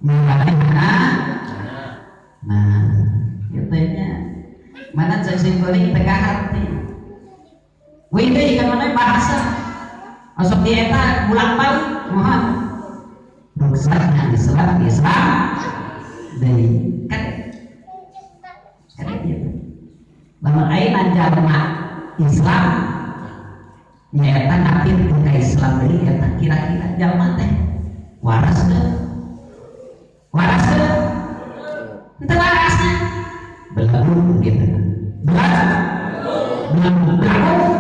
Nah, nah, gitu nya. Mana cek sim kuring teu hati. Wih deui kan mana bahasa. Masuk di eta bolak-balik mohon. Ruksatnya Islam, Islam deui. Kan kan gitu. Lamun ayeuna jalma Islam nyaeta ngapirkeun ka Islam deui, eta kira-kira jalma teh waras teu? Waras teu? Henteu warasnya. Belagu gitu. Belagu. Belagu. Belagu.